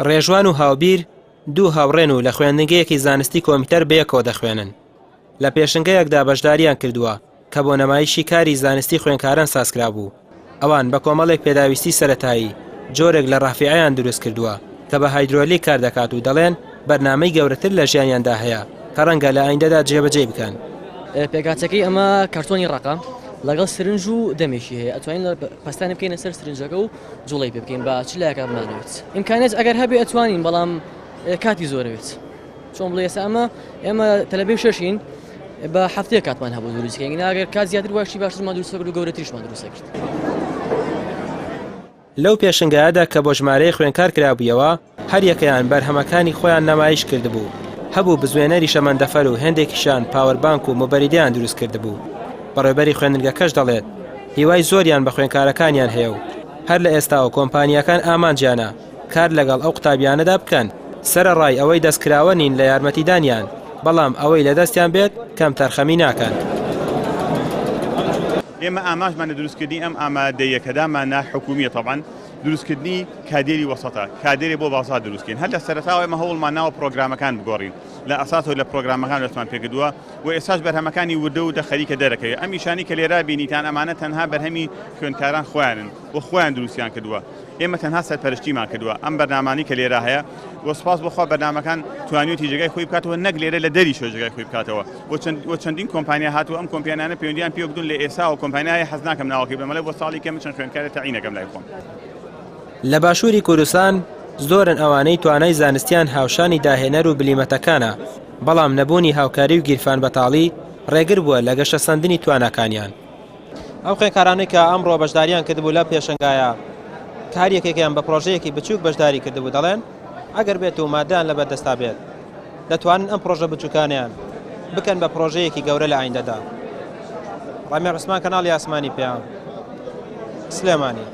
ڕێژوان و هاوبیر دوو هاوڕێن و لە خوێندنگەیەکی زانستی کۆمپیوتەر بەیەکەوە دەخوێنن. لە پێشنگەیەکدا بەشداریان کردووە کە بۆ نەمایشی کاری زانستی خوێندکاران سازکرابوو. ئەوان بە کۆمەڵێک پێداویستی سەرەتایی، جۆرێک لە ڕافیعەیان دروست کردووە کە بە هایدرۆلیک کار دەکات و دەڵێن بەرنامەی گەورەتر لە ژیانیاندا هەیە کە ڕەنگە لە ئایندەدا جێبەجێی بکەن. پێکهاتەکەی ئەمە کارتۆنی ڕەقە لەگەڵ سرنج و دەمێکی هەیە ئەتوانین پەستانی بکەینە سەر سرنجەکە و جوڵەی پێ بکەین بە چ لایەکا بمانەوێت ئیمکانیت ئەگەر هەبێ ئەتوانین بەڵام کاتی زۆرەوێت چۆن بڵێ ئێستا ئەمە ئێمە تەلەبەی شەشین بە هەفتەیە کاتمان هەبوو دروست کەین ئەگەر کات زیاتر واشی باشترمان دروست کرد و گەورەتریشمان دروست کرد. لەو پێشنگایەدا کە بۆ ژمارەی خوێنکار کرابوویەوە، هەریەکەیان بەرهەمەکانی خۆیان نمایش کردبوو، هەبوو بزوێنەری شەمەندەفەر و هێندێکیشیان پاوەربانک و موبەریدەیان دروست کردبوو. بەڕێوبەری خوێندنگەکەش دەڵێت، هیوای زۆریان بە خوێندکارەکانیان هەیە و هەر لە ئێستاوە کۆمپانیاکان ئامانجیانە کار لەگەڵ ئەو قوتابیانەدا بکەن، سەرەڕای ئەوەی دەستکراوە نین لە یارمەتیدانیان، بەڵام ئەوەی لە دەستیان بێت کەمتەرخەمی ناکەن. ئێمە ئامانجمان لە دروستکردنی ئەم ئامادەییە کە داماننا حکومییە تەبعەن دروستکردنی کادێری وەسەتە، کادێرێ بۆ بازاڕ دروستکەین. هەر لە سەرەتاوە ئێمە هەوڵمان ناوە پرۆگرامەکان بگۆڕین، لە ئەساسەوە لە پرۆگرامەکان دەستمان پێکردووە و ئێستاش بەرهەمەکانی وردە وردە خەریکە دەرەکەوێت. ئەم ئیشانەی کە لێرە بینیتان ئەمانە تەنها بەرهەمی خوێندکاران خۆیانن و خۆیان دروستیان کردووە. ئێمە تەنها سەرپەرشتیمان کردووە ئەم بەرنامانەی کە لێرە هەیە و سوپاس بۆ خوا بەرنامەکان توانیویەتی جێگای خۆی بکاتەوە نەک لێرە لە دەریشەوە جێگای خۆی بکاتەوە و چەندین کۆمپانیا هاتووە ئەم کۆمپیانانە پەیوەندیان پێوە کردوون لە ئێساوە کۆمپانیا هەیە حەز ناکەم ناوەکەی بڵێم ئەڵێ بۆ ساڵی کەم چەند خوێندکارێ تەعین ئەکەم لای خۆم. لە باشووری کوردستان زۆرن ئەوانەی توانای زانستیان هاوشانی داهێنەر و بلیمەتەکانە، بەڵام نەبوونی هاوکاری و گیرفان بەتاڵی ڕێگر بووە لە گەشەسەندنی تواناکانیان. ئەو خوێندکارانەی کە ئەمڕۆ بەشداریان کردبوو لەم پێشەنگایە کە هەر یەکێکیان بە پرۆژەیەکی بچووک بەشداری کردبوو دەڵێن ئەگەر بێت و مادەیان لەبەردەستا بێت دەتوانن ئەم پرۆژە بچووکانیان بکەن بە پرۆژەیەکی گەورە لە ئایندەدا. ڕامیار عوسمان کەناڵی ئاسمانی پەیام سلێمانی.